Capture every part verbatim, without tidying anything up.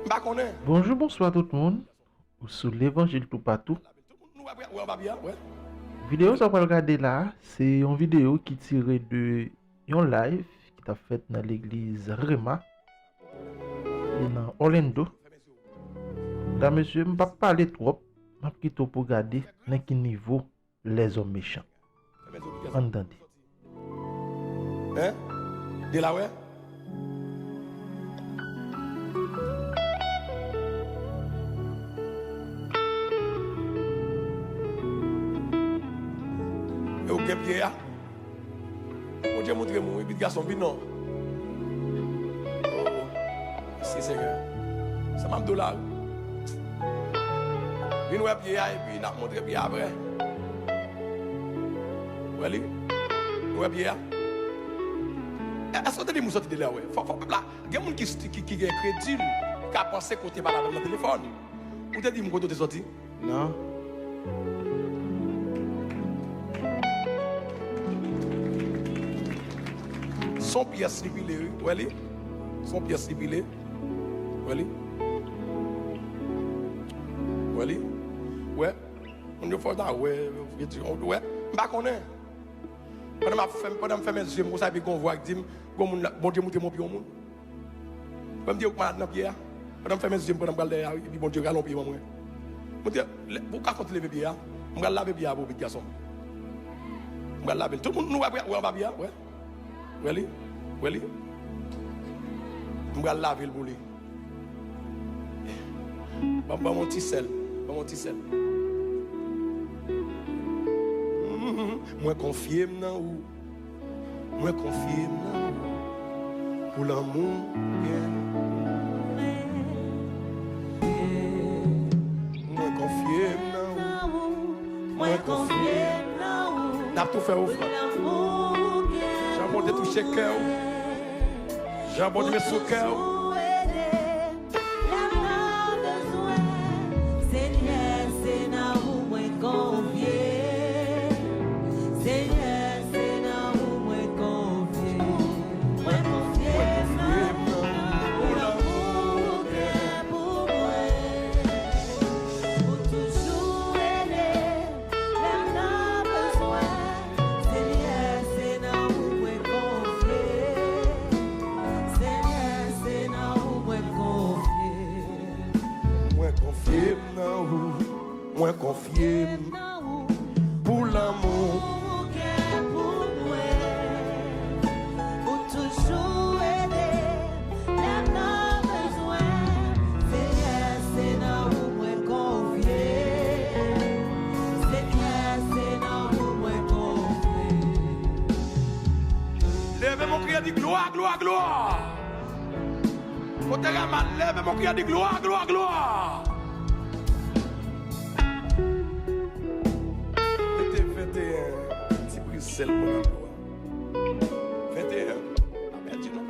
M pa konnen. Bonjou, bonswa tout moun. Ou sou Levanjil Toupatou. Tout moun nou wè, wè, wè, wè, wè. Videyo sa w pral gade la, se yon videyo ki tire de yon live ki t ap fèt nan legliz Rema, li nan Orlando. Medam, mesye, m p ap pale twòp, m ap kite w pou gade nan ki nivo lèzòm mechan. Ann tande. Hein? Delaware? E ou gen pye a? Bondye montre m ou wi, pitit gason, vin non. Oh, mèsi Senyè. Sa m ap di w la wi. Vin wè pye a epi n ap montre pye a vre. Wè li? Ou wè pye a? E, èske w te di m ou soti Delaware? Fò, fò pèp la. Gen moun ki, ki, ki, ki enkredil, ka panse ke w te pale avè m nan telefòn. Ou te di m kote w te soti? Non. Se yon pyès li pile, wi. Wè li? Se yon pyès li pile. Wè li? Wè li? Wè? Moun yo fò ta wè, yo di, wè? M pa konnen. Pandan m ap fè, pandan m fèmen zye m konsa, epi gon vwa k di m, gon moun la, Bondye montre m yon pye yon moun. Mwen m di ou k malad nan pye a. Pandan m fèmen zye m, pandan m pral dèyè a, epi Bondye rale yon pye ban mwen. Mwen di, lè, ou ka sot leve pye a. M pral lave pye a pou ou, pitit gason. M pral lave l. Tout moun, nou wè, wè anba pye a, wè. Wè li? Wè li? M pral lave l pou li. Ban, ban m yon ti sèl. Ban m yon ti sèl. Mwen konfye m nan ou. Mwen konfye m nan ou pou lanmou, yeah. Mwen konfye m nan ou. Mwen konfye m nan ou. N ap tou fè ofrann. Jan Bondye touche kè w. Jan Bondye met sou kè w. Lè m nan bezwen, Senyè, se nan ou mwen konfye. Senyè, se nan ou mwen konfye. Mwen konfye m nan ou, pou lanmou ou gen pou mwen. Ou toujou rele. Lè m nan bezwen, Senyè, se nan ou mwen konfye. Senyè, se nan ou mwen konfye. Mwen konfye m nan ou, mwen konfye m pou lanmou ou gen pou mwen. Ou toujou rele. Lè m nan bezwen, Senyè, se nan ou mwen konfye. Senyè, se nan ou mwen konfye. Leve men w, kriye, di, glwa, glwa, glwa. Kote Rama, leve men w, kriye, di, glwa, glwa, glwa. Mete venteyen ti pri sèl pou nan glwa. Venteyen. Pa pèdi non.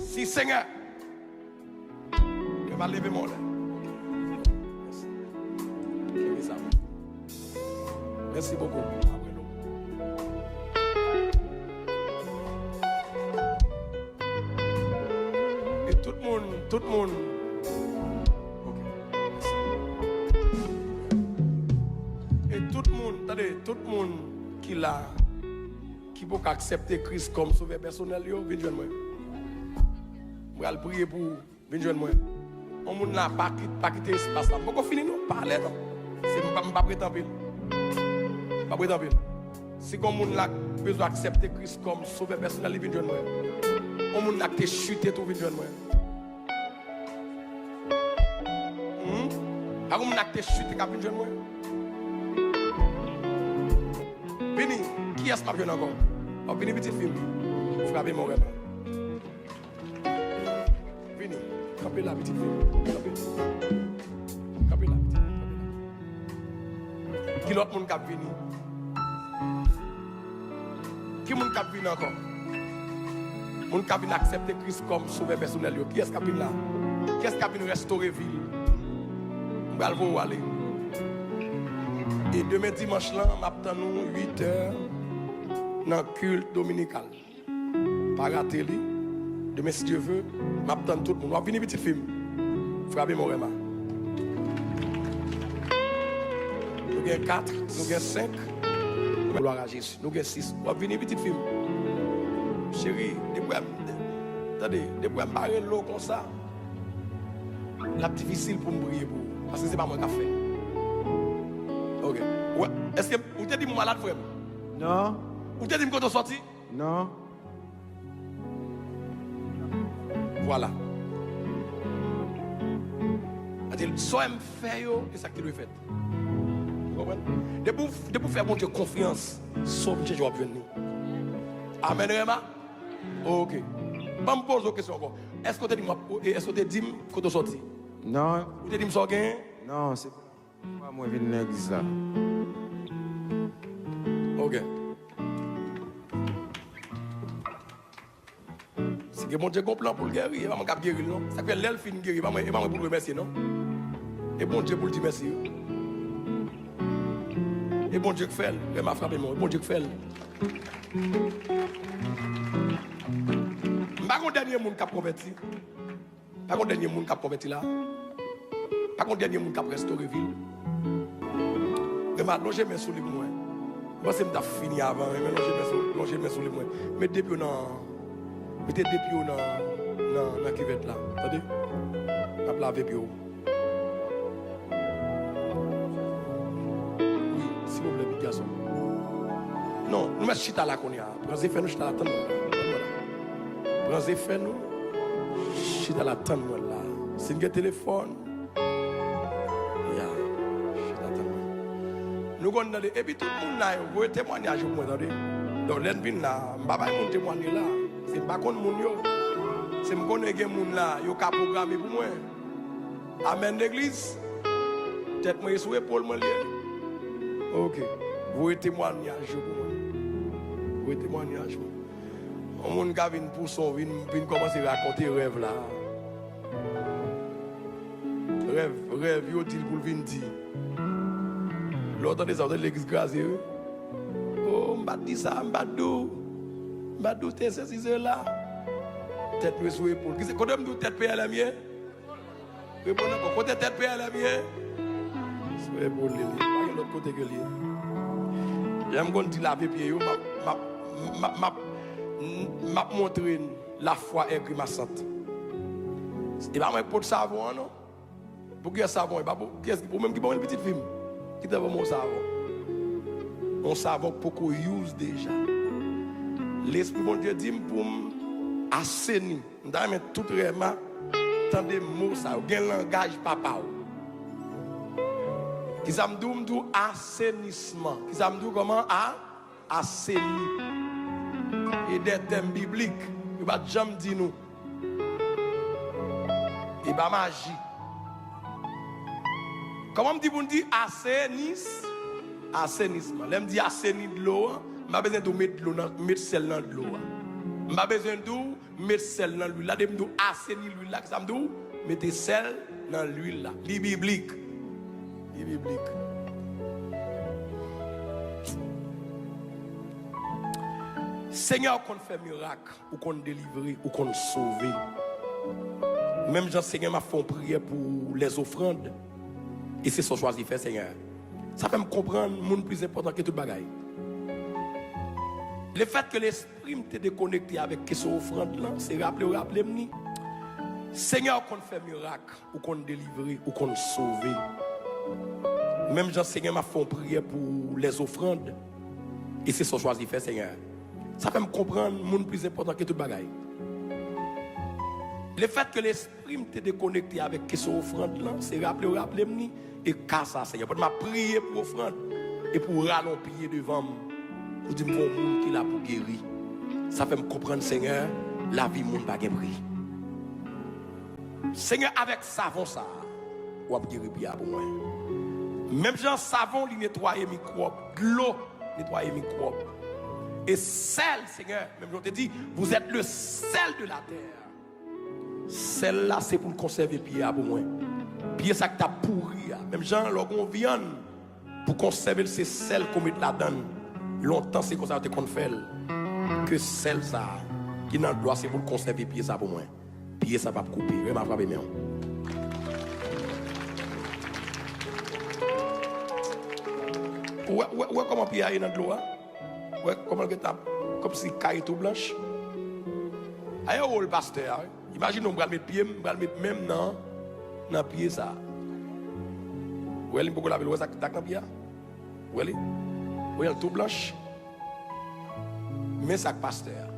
Si Senyè. Yo va leve men w la. Mèsi. Kenbe sa. Mèsi bokou. Apre nou. E tout moun, tout moun. Ok. Mèsi. E tout moun, tande, tout moun ki la, ki poko aksepte Kris kòm sovè pèsonèl yo, vin jwenn mwen. M pral priye pou ou. Vin jwenn mwen. On moun la, pa kit-, pa kite espas la. M poko fini non, pale non. Se m pa, m p ap ret anpil. M p ap ret anpil. Si gon moun la k bezwen aksepte Kris kòm sovè pèsonèl li, vin jwenn mwen. On moun la k te chite tou, vin jwenn mwen. Hmm? Pa gon moun la k te chite k ap vin jwenn mwen. Vini, kiyès m ap jwenn ankò? W ap vini, pitit fi m? Frape men w, rèd. Vini. Kanpe la, pitit fi. Kanpe. Kanpe la, pitit fi. Kanpe la. Ki lòt moun k ap vini? Ki moun k ap vini ankò? Moun k ap vin aksepte Kris kòm sovè pèsonèl yo. Kiyès k ap vin la? Kiyès k ap vin restore vi l? M pral voye w ale. E demen dimanch lan, m ap tann ou uit è nan kilt dominikal. Pa rate li. Demen, si Dye ve, m ap tann tout moun. W ap vini, pitit fi m? Frape men w, Rema. Nou gen kat, nou gen senk. Glwa a Jezi. Nou gen sis. W ap vini, pitit fi m? Cheri, depi w wè m, tande, depi w wè m pa rele w konsa, l ap difisil pou m priye pou ou. Paske se pa mwen k ap fè l. Ok. Ou wè, èske ou te di m ou malad, frè m? Non. Ou te di m kote w sòti? Non. Vwala. Sa di, sa w wè m fè yo, e sa k te dwe fèt. Ou konprann? Depi w, depi w fè Bondye konfyans, sa w vin chèche w ap jwenn li. Amèn, Rema? Ok. Ban m poze w kesyon ankò. Èske w te di m w ap, e èske w te di m kote w sòti? Non. Ou te di m sa w genyen? Non, se premye fwa mwen vin nan legliz la. Ok. Si gen Bondye gon plan pou l geri, e pa mwen k ap geri l non. Sa k fè lè l fin geri, e pa mwen, e pa mwen pou l remèsye non. E Bondye pou l di mèsi wi. E Bondye k fè l. Rema frape men w. E Bondye k fè l. M pa gon dènye moun k ap konvèti. Pa gon dènye moun k ap konvèti la. Pa gon dènye moun k ap restore vi l. Rema, lonje men sou li pou mwen. Mwen panse m t ap fini avan, men lonje men sou, lonje men sou li pou mwen. Met de pye w nan, mete de pye w nan, nan, nan kivèt la. Tande? N ap lave pye w. Wi, silvouplè, pitit gason. Non, nou mèt chita la kounye a. Pran zefè nou, chita la, tann mwen la. Tann mwen la. Pran zefè nou, chita la, tann mwen la. Si n gen telefòn, ya, chita, tann mwen. Nou konn tande, epi tout moun la, yo voye temwanyaj yo pou mwen, tande. Donk, lè n vin la, m pa bay moun temwanye la. Se m pa konn moun yo. Se m konnen gen moun la, yo ka pwograme pou mwen. Amèn, legliz. Tèt mwen e sou epòl mwen li ye. Ok. Voye temwanyaj yo pou mwen. Voye temwanyaj yo. Yon moun ka vin pouse w, vin, vin kòmanse rakonte rèv la. Rèv, rèv, yo di l pou l vin di. Lè w tande sa, w tande legliz kraze, wi. Oh, m pa t di sa, m pa t di w. M pa t di w te sezi sela. Tèt mwen sou epòl. Ki se, kote m di w tèt P L M ye? Reponn ankò, kote tèt P L M ye? Sou epòl li, li. Pa gen lòt kote ke li ye. Jan m konn di lave pye yo, m ap, m ap, m ap, m ap, m ap montre n lafwa è grimasant. E pa mwen k pot savon an, non. Pou kiyès savon? E pa pou kiyès, pou mwen ki ban mwen pitit fi m. Ki te ban mwen yon savon. Yon savon k poko use deja. Lespri Bondye di m pou m aseni. M ta renmen tout Rema tande mo sa yo. Gen langaj papa w. Kisa m di w? M di w asenisman. Kisa m di w? Kòman? A, aseni. E de tèm biblik. Yo pa t janm di nou. E pa maji. Kòman m di pou n di asenis? Asenisman. Lè m di aseni dlo an, m pa bezwen di w met dlo nan, met sèl nan dlo a. M pa bezwen di w met sèl nan lwil la. Depi m di w aseni lwil la, kisa m di w? Mete sèl nan lwil la. Li biblik. Li biblik. Senyè, w konn fè mirak, ou konn delivre, ou konn sove. Menm jan, Senyè, m ap fè yon priyè pou lèzofrann. E se sa w chwazi fè, Senyè. Sa fè m konprann moun plis enpòtan ke tout bagay. Lefètke lespri m te dekonekte avèk kesyon ofrann lan, se raple w raple m li. Senyè, w konn fè mirak, ou konn delivre, ou konn sove. Menm jan, Senyè, m ap fè yon priyè pou lèzofrann. E se sa w chwazi fè, Senyè. Sa fè m konprann moun plis enpòtan ke tout bagay. Lefètke lespri m te dekonekte avèk kesyon ofrann lan, se raple w raple m li, e ka sa, Senyè. Pandan m ap priye pou ofrann, e pou w rale yon pye devan m, pou di m gen yon moun ki la pou geri. Sa fè m konprann, Senyè, lavi moun pa gen pri. Senyè, avèk savon sa a, w ap geri pye a pou mwen. Menm jan savon, li netwaye mikwòb, dlo netwaye mikwòb. E sèl, Senyè, menm jan w te di, vous êtes le sel de la terre. Sèl la, se pou l konsève pye a pou mwen. Pye sa k t ap pouri a. Menm jan lè w gen yon vyann, pou konsève l, se sèl ke w met ladan l. Lontan, se konsa yo te konn fè l. Ke sèl sa a Li nan dlo a, se pou l konsève pye sa pou mwen. Pye sa p ap koupe. Rema, frape men w. Ou wè, ou wè, ou wè kòman pye a ye nan dlo a? Ou wè kòman l gentan ap kòmsi kaye tou blanch? Aye wòl pastè a, wi. Imajine w, m pral met pye m, m pral met men m nan, nan pye sa a. Ou wè li, m poko lave l, ou wè sa k nan pye a? Ou wè li? Ou wè l tou blanch? Men sa k pastè a.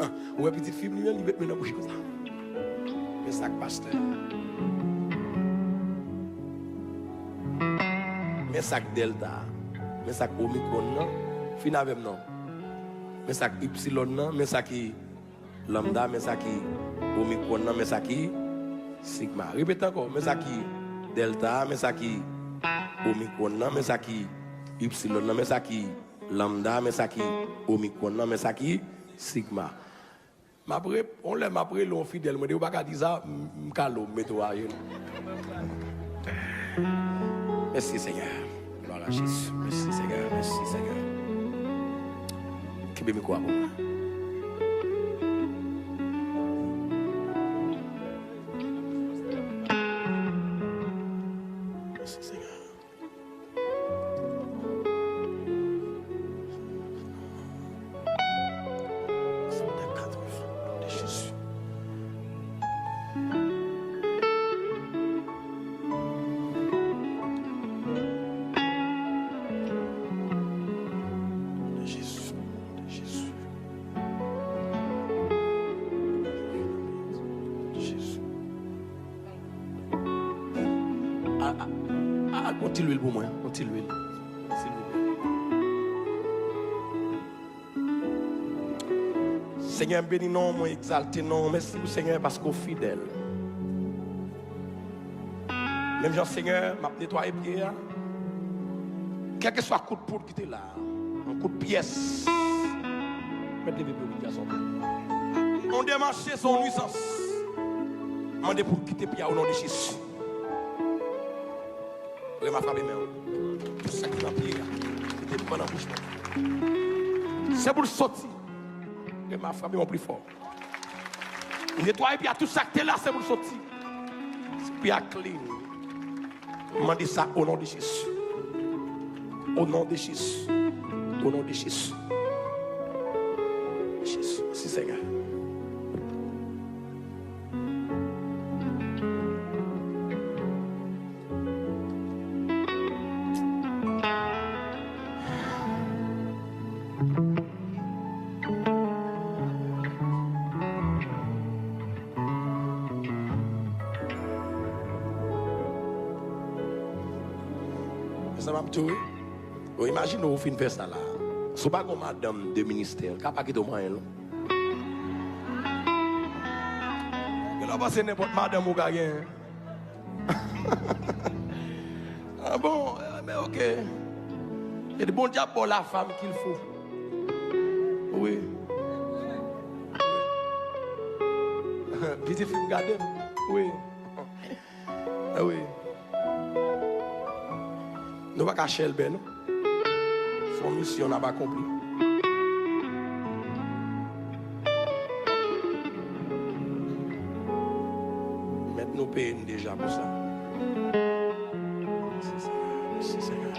Ah, ou wè pitit fi m li menm, li met men nan bouch konsa. Men sa k pastè a. Men sa k dèlta a. Men sa k omikwòn nan. Fin avè m non. Men sa k ipsilòn nan. Men sa ki lambda, men sa ki omikwòn nan, men sa ki sigma. Repete ankò, men sa ki dèlta a, men sa ki omikwòn nan, men sa ki ipsilòn nan, men sa ki lambda, men sa ki omikwòn nan, men sa ki sigma. M ap re-, on lè m ap rele yon fidèl mwen, depi w pa ka di sa, m, m kale w, m mete w ajenou. Mèsi, Senyè. Glwa a Jezi. Mèsi, Senyè. Mèsi, Senyè. Kenbe mikwo a pou mwen. Mèsi, Senyè. A, a, a, yon ti lwil pou mwen, yon ti lwil. Silvouplè. Senyè, m beni non w, mwen egzalte non w. Mèsi pou Senyè paske w fidèl. Menm jan, Senyè, m ap netwaye pye a. Kèlkeswa kout poud ki te la, yon kout pyès. Mèt leve pye w vit, gason. On demache se yon nwizans. Mande pou l kite pye a o non de Jezi. Rema, frape men w. Tout sa ki nan pye a, kite l pran nan bouch mwen. Se pou l soti. Rema, frape men w pi fò. Netwaye pye a, tout sa ki te la, se pou l soti. Pye a clean. M mande sa o non de Jezi. O non de Jezi. O non de Jezi. Jezi, mèsi Senyè. Sa m ap tou, wi. Ou imajine ou fin fè sa la. Si w pa gen yon madanm de ministè, l ka pa kite w manyen l non. Gen lè w panse nenpòt madanm ou ka gen. Ah bon, eh, men ok. E di Bondye ap ba w la femme qu'il faut. Wi. Pitit fi m gade m. Wi. Ah wi. Nou pa ka chèlbè non. Se yon misyon n ap akonpli. Mèt nou peye n deja pou sa. Mèsi Senyè, mèsi Senyè.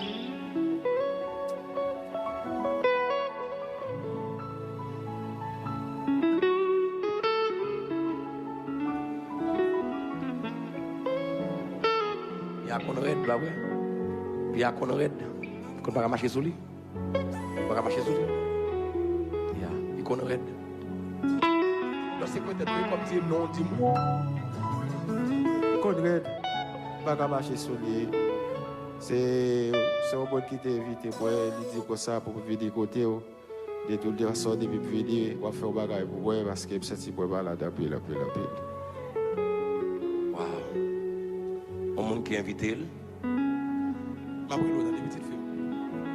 Pye a konn rèd, pa vre? Pye a konn rèd. Konn pa ka mache sou li. Ou pa ka mache sou li. Ya, li konn rèd. Lò se petèt wi, kòm di non di moun. Li konn rèd. M pa ka mache sou li. Se, se yon moun ki te envite mwen, li di konsa pou m vini kote w. De tout fason, depi m vini, w ap fè yon bagay pou mwen, paske m santi mwen malad anpil, anpil, anpil. Waw. Yon moun ki envite l. M ap rele w tande pitit fi m.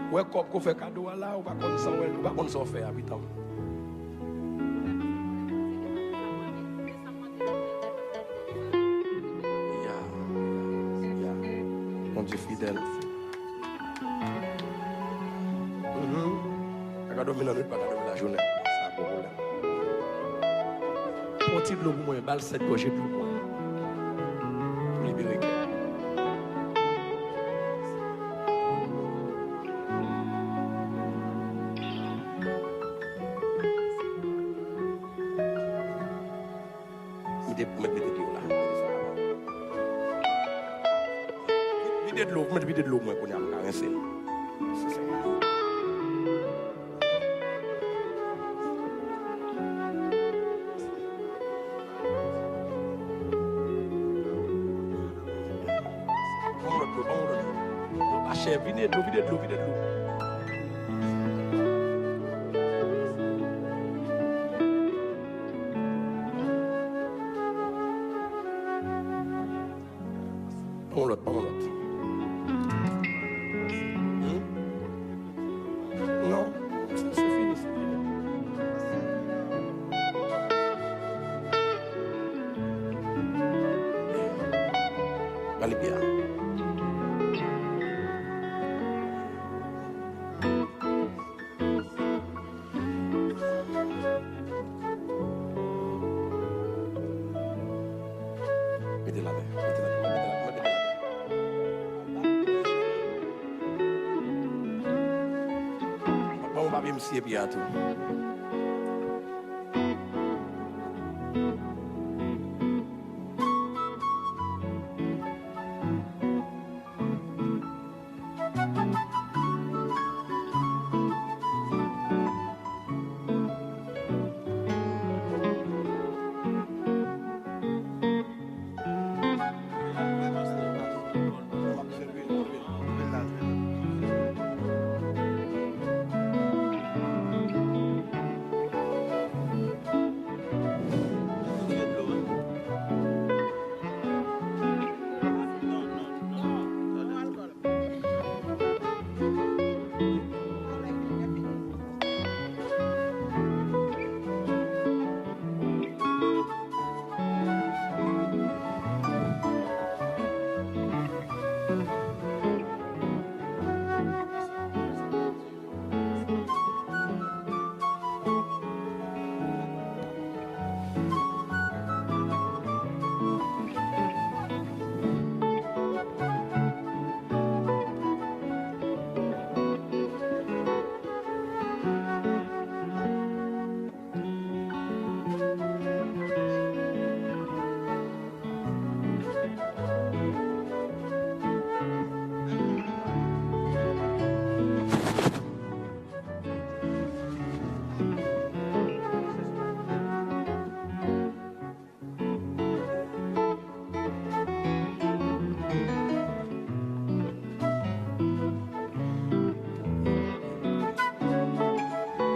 Ou wè kòb ke w fè kado a la, ou pa konn sa w wè, ou pa konn sa w fè a mitan m. Ya, ya, ya. Bondye fidèl. Mhm. dòmi nan nwit, pa ka dòmi lajounen. Sa gwo pwoblèm. Pran ti dlo pou mwen, ba l sèt gòje dlo pou mwen. Pou libere kè. Mete, mete, mete dlo la. Mete sa la. Vide dlo, mete vide dlo mwen kounye a, m ka rense l. Ban m lòt dlo, ban m lòt dlo. Dlo pa chè, vide dlo, vide dlo, vide dlo. Ban m lòt, ban m lòt. Hmm? Non, se, se fini, se fini. Ba li pyè a. Mete l atè, mete l atè, mete l atè, mete l atè. Ban m papye misye pye a tou.